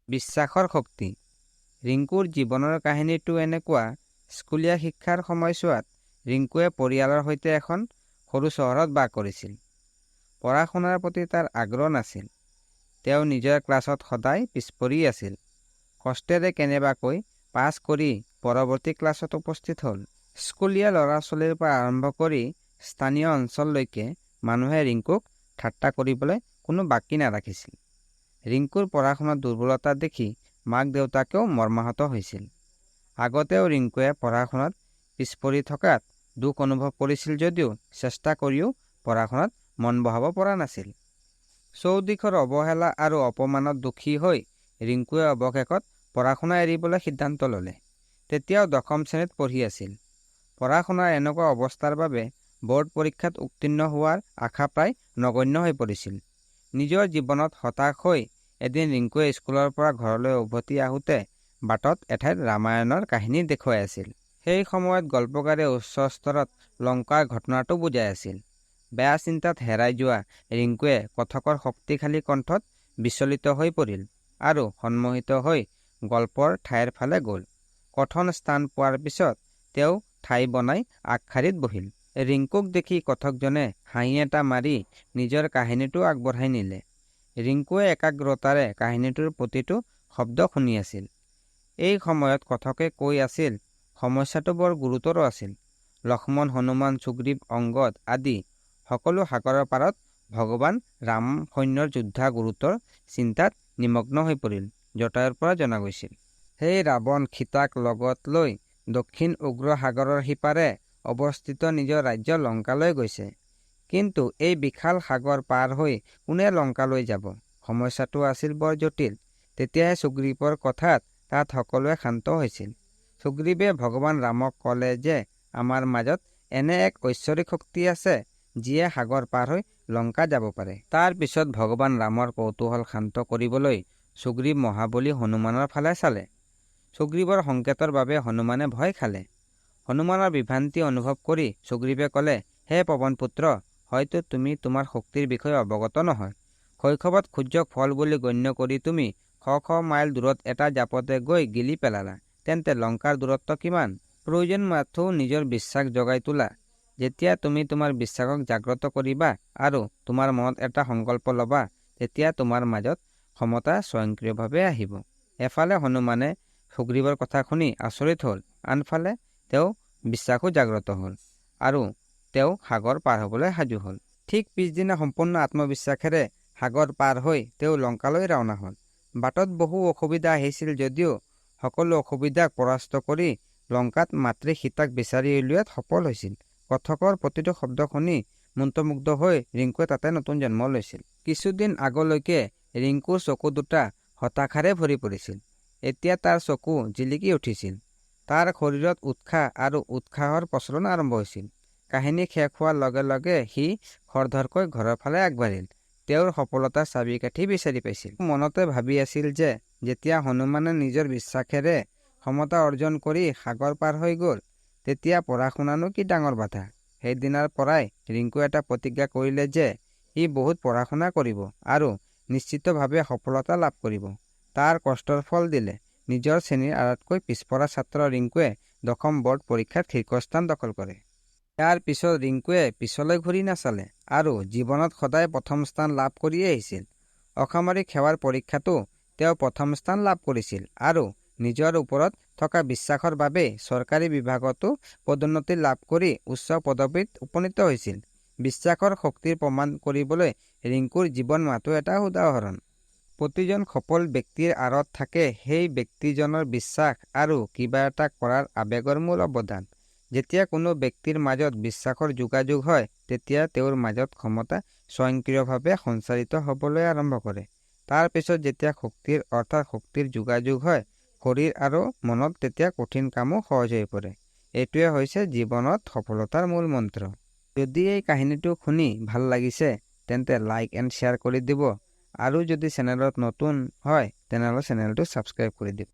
বিশ্বাসৰ শক্তি। ৰিংকুৰ জীৱনৰ কাহিনীটো এনেকুৱা। স্কুলীয়া শিক্ষাৰ সময়ছোৱাত ৰিংকুৱে পৰিয়ালৰ সৈতে এখন সৰু চহৰত বাস কৰিছিল। পঢ়া শুনাৰ প্ৰতি তাৰ আগ্ৰহ নাছিল। তেওঁ নিজৰ ক্লাছত সদায় পিছপৰি আছিল। কষ্টেৰে কেনেবাকৈ পাছ কৰি পৰৱৰ্তী ক্লাছত উপস্থিত হ'ল। স্কুলীয়া ল'ৰা ছোৱালীৰ পৰা আৰম্ভ কৰি স্থানীয় অঞ্চললৈকে মানুহে ৰিংকুক ঠাট্টা কৰিবলৈ কোনো বাকী নাৰাখিছিল। ৰিংকুৰ পঢ়া শুনাত দুৰ্বলতা দেখি মাক দেউতাকেও মৰ্মাহত হৈছিল। আগতেও ৰিংকুৱে পঢ়া শুনাত পিছপৰি থকাত দুখ অনুভৱ কৰিছিল যদিও চেষ্টা কৰিও পঢ়া শুনাত মন বহাব পৰা নাছিল। চৌদিশৰ অৱহেলা আৰু অপমানত দুখী হৈ ৰিংকুৱে অৱশেষত পঢ়া শুনা এৰিবলৈ সিদ্ধান্ত ল'লে। তেতিয়াও দশম শ্ৰেণীত পঢ়ি আছিল। পঢ়া শুনাৰ এনেকুৱা অৱস্থাৰ বাবে ব'ৰ্ড পৰীক্ষাত উত্তীৰ্ণ হোৱাৰ আশা প্ৰায় নগণ্য হৈ পৰিছিল। নিজৰ জীৱনত হতাশ হৈ এদিন ৰিংকুৱে স্কুলৰ পৰা ঘৰলৈ উভতি আহোঁতে বাটত এঠাইত ৰামায়ণৰ কাহিনী দেখুৱাই আছিল। সেই সময়ত গল্পকাৰে উচ্চ স্তৰত লংকাৰ ঘটনাটো বুজাই আছিল। বেয়া চিন্তাত হেৰাই যোৱা ৰিংকুৱে কথকৰ শক্তিশালী কণ্ঠত বিচলিত হৈ পৰিল আৰু সন্মোহিত হৈ গল্পৰ ঠাইৰ ফালে গ'ল। কথন স্থান পোৱাৰ পিছত তেওঁ ঠাই বনাই আগশাৰীত বহিল। ৰিংকুক দেখি কথকজনে হাঁহি এটা মাৰি নিজৰ কাহিনীটো আগবঢ়াই নিলে। ৰিংকুৱে একাগ্ৰতাৰে কাহিনীটোৰ প্ৰতিটো শব্দ শুনি আছিল। এই সময়ত কথকে কৈ আছিল, সমস্যাটো বৰ গুৰুতৰ আছিল। লক্ষ্মণ, হনুমান, সুগ্ৰীৱ, অংগদ আদি সকলো সাগৰৰ পাৰত ভগৱান ৰাম সৈন্যৰ যোদ্ধা গুৰুতৰ চিন্তাত নিমগ্ন হৈ পৰিল। জটায়ুৰ পৰা জনা গৈছিল, সেই ৰাৱণ সীতাক লগত লৈ দক্ষিণ উগ্ৰ সাগৰৰ সিপাৰে অৱস্থিত নিজৰ ৰাজ্য লংকালৈ গৈছে। কিন্তু এই বিশাল সাগৰ পাৰ হৈ কোনে লংকালৈ যাব? সমস্যাটো আছিল বৰ জটিল। তেতিয়াহে সুগ্ৰীৱৰ কথাত তাত সকলোৱে শান্ত হৈছিল। সুগ্ৰীৱে ভগৱান ৰামক ক'লে যে আমাৰ মাজত এনে এক ঐশ্বৰিক শক্তি আছে, যিয়ে সাগৰ পাৰ হৈ লংকা যাব পাৰে। তাৰ পিছত ভগৱান ৰামৰ কৌতূহল শান্ত কৰিবলৈ সুগ্ৰীৱ মহাবলী হনুমানৰ ফালে চালে। সুগ্ৰীৱৰ সংকেতৰ বাবে হনুমানে ভয় খালে। হনুমানৰ বিভ্ৰান্তি অনুভৱ কৰি সুগ্ৰীৱে ক'লে, হে পৱন পুত্ৰ, হয়তো তুমি তোমাৰ শক্তিৰ বিষয়ে অৱগত নহয়। শৈশৱত সূৰ্যক ফল বুলি গণ্য কৰি তুমি শ শ মাইল দূৰত এটা জাপতে গৈ গিলি পেলালা। তেন্তে লংকাৰ দূৰত্ব কিমান? প্ৰয়োজন মাথোঁ নিজৰ বিশ্বাস জগাই তোলা। যেতিয়া তুমি তোমাৰ বিশ্বাসক জাগ্ৰত কৰিবা আৰু তোমাৰ মনত এটা সংকল্প ল'বা, তেতিয়া তোমাৰ মাজত ক্ষমতা স্বয়ংক্ৰিয়ভাৱে আহিব। এফালে হনুমানে সুগ্ৰীৱৰ কথা শুনি আচৰিত হ'ল, আনফালে তেওঁ বিশ্বাসো জাগ্ৰত হ'ল আৰু তেওঁ সাগৰ পাৰ হ'বলৈ সাজু হ'ল। ঠিক পিছদিনা সম্পূৰ্ণ আত্মবিশ্বাসেৰে সাগৰ পাৰ হৈ তেওঁ লংকালৈ ৰাওনা হ'ল। বাটত বহু অসুবিধা আহিছিল যদিও সকলো অসুবিধাক পৰাস্ত কৰি লংকাত মাতৃ সীতাক বিচাৰি উলিওৱাত সফল হৈছিল। কথকৰ প্ৰতিটো শব্দ শুনি মন্ত্ৰমুগ্ধ হৈ ৰিংকুৱে তাতে নতুন জন্ম লৈছিল। কিছুদিন আগলৈকে ৰিংকুৰ চকু দুটা হতাশাৰে ভৰি পৰিছিল। এতিয়া তাৰ চকু জিলিকি উঠিছিল। তাৰ শৰীৰত উৎসাহ আৰু উৎসাহৰ প্ৰচলন আৰম্ভ হৈছিল। কাহিনী শেষ হোৱাৰ লগে লগে সি খৰধৰকৈ ঘৰৰ ফালে আগবাঢ়িল। তেওঁৰ সফলতাৰ চাবিকাঠি বিচাৰি পাইছিল। মনতে ভাবি আছিল যে যেতিয়া হনুমানে নিজৰ বিশ্বাসেৰে ক্ষমতা অৰ্জন কৰি সাগৰ পাৰ হৈ গ'ল, তেতিয়া পঢ়া শুনানো কি ডাঙৰ বাধা? সেইদিনাৰ পৰাই ৰিংকুৱে এটা প্ৰতিজ্ঞা কৰিলে যে সি বহুত পঢ়া শুনা কৰিব আৰু নিশ্চিতভাৱে সফলতা লাভ কৰিব। তাৰ কষ্টৰ ফল দিলে। নিজৰ শ্ৰেণীৰ আটাইতকৈ পিছপৰা ছাত্ৰ ৰিংকুৱে দশম বৰ্ড পৰীক্ষাত শীৰ্ষস্থান দখল কৰে। ইয়াৰ পিছত ৰিংকুৱে পিছলৈ ঘূৰি নাচালে আৰু জীৱনত সদায় প্ৰথম স্থান লাভ কৰি আহিছিল। অসামৰিক সেৱাৰ পৰীক্ষাতো তেওঁ প্ৰথম স্থান লাভ কৰিছিল আৰু নিজৰ ওপৰত থকা বিশ্বাসৰ বাবেই চৰকাৰী বিভাগতো পদোন্নতি লাভ কৰি উচ্চ পদবীত উপনীত হৈছিল। বিশ্বাসৰ শক্তিৰ প্ৰমাণ কৰিবলৈ ৰিংকুৰ জীৱন মাথোঁ এটা উদাহৰণ। প্ৰতিজন সফল ব্যক্তিৰ আঁৰত থাকে সেই ব্যক্তিজনৰ বিশ্বাস আৰু কিবা এটা কৰাৰ আবেগৰ মূল অৱদান। যেতিয়া কোনো ব্যক্তিৰ মাজত বিশ্বাসৰ যোগাযোগ হয়, তেতিয়া তেওঁৰ মাজত ক্ষমতা স্বয়ংক্ৰিয়ভাৱে সঞ্চাৰিত হ'বলৈ আৰম্ভ কৰে। তাৰ পিছত যেতিয়া শক্তিৰ অৰ্থাৎ শক্তিৰ যোগাযোগ হয় শৰীৰ আৰু মনত, তেতিয়া কঠিন কামো সহজ হৈ পৰে। এইটোৱে হৈছে জীৱনত সফলতাৰ মূল মন্ত্ৰ। যদি এই কাহিনীটো শুনি ভাল লাগিছে, তেন্তে লাইক এণ্ড শ্বেয়াৰ কৰি দিব আৰু যদি চেনেলত নতুন হয়, তেনেহ'লে চেনেলটো ছাবস্ক্ৰাইব কৰি দিব।